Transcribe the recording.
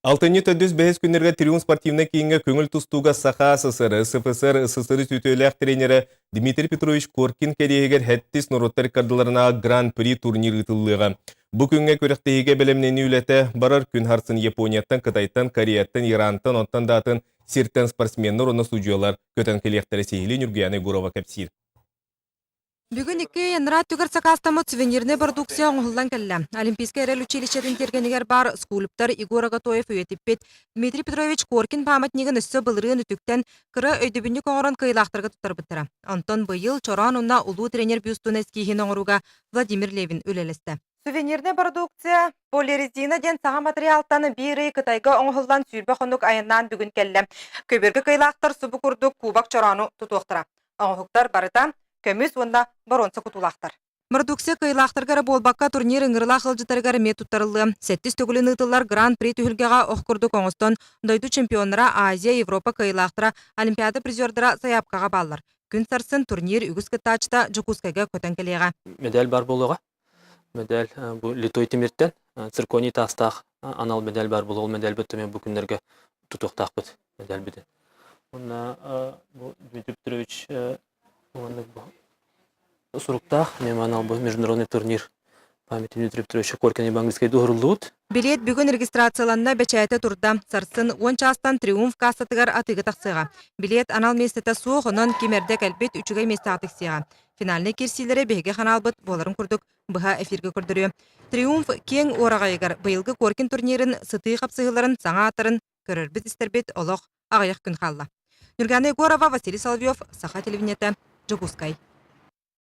Алтынньы төрдүс бэһис күннэргэ Триумф спортивнай кииҥҥэ көҥүл тустууга Саха ССР, СФСР, СССР үтүөлээх тренерэ Дмитрий Петрович Коркин кэриэһигэр сэттис норуоттар ыккардыларынааҕы Гран-при турнир ыытыллыаҕа. Бу күҥҥэ күрэхтэһиигэ бэлэмнэнии үлэтэ барар күн харсын Японияттан, Кытайтан, Кореяттан, Ирантан, онтон да атын сиртэн спортсменнар уонна судьуйалар көтөн кэлиэхтэрэ сиһилии Ньургуйаана Егорова кэпсиир. Бүгүн икки январь түгэр сакаастаммыт сувенирнай продукция оҥоһуллан кэллэ. Олимпийскай эрэл училищетын тиэргэнигэр баар скульптор Егор Агатоев үйэтиппит Дмитрий Петрович Коркин памятнигын өссө былырыын үтүктэн кыра өйдөбүнньүк оҥорон кыайыылаахтарга туттарбыттара. Онтон быйыл Чороон уонна улуу тренер бюстун эскииһин оҥорууга Владимир Левин үлэлэстэ. Сувенирнай продукция полирезина диэн саҥа материалтан биир ый Кытайга оҥоһуллан 20 хонук айаннаан бүгүн кэллэ. Көбүөргэ кыайыылаахтар субу курдук кубок чороону тутуохтара. Оҥоһуктар барыта көмүс уонна боруонса кутуулаахтар. Продукция кыайыылаахтарга эрэ буолбакка, турнир ыҥырыылаах ыалдьыттарыгар эмиэ туттарыллыа. Сэттис төгүлүн ыытыллар Гран-при түһүлгэҕэ ох курдук оҥостон, дойду чемпионнара, Азия, Европа кыайыылаахтара, Олимпиада призердара сайаапкаҕа бааллар. Күн сарсын турнир үгүс кыттааччыта Дьокуускайга көтөн кэлиэҕэ. Медаль бар буолуоҕа. Медаль бу литой тимиртэн цирконий таастаах анал медаль бар буолуоҕа. Ол медальбыт эмиэ бу күннэргэ тутуохтаахпыт медальбытын. Уонна бу Дмитрий Петрович уонна бу суруктаах эмиэ анал бу международный турнир памяти Дмитрия Петровича Коркина евангельскай уһуруллубут. Билиэт бүгүн регистрацияланна, бэчээтэ турда. Сарсын 10 чаастан Триумф кассатыгар атыыга тахсыаҕа. Билиэт анал миэстэтэ суох, онон ким эрдэ кэлбит үчүгэй миэстэҕэ тиксиэҕэ. Финальнай киирсиилэри биһиги ханаалбыт буоларын курдук быһа эфиргэ көрдөрүө. Триумф киэҥ уораҕайыгар быйылгы Коркин турнирын сытыы хапсыһыыларын саҥа ааттарын көрөрбүт-истэрбит олох аҕыйах күн хаалла. Нюргана Егорова, Василий Соловьев, Саха телевидениетэ, Дьокуускай.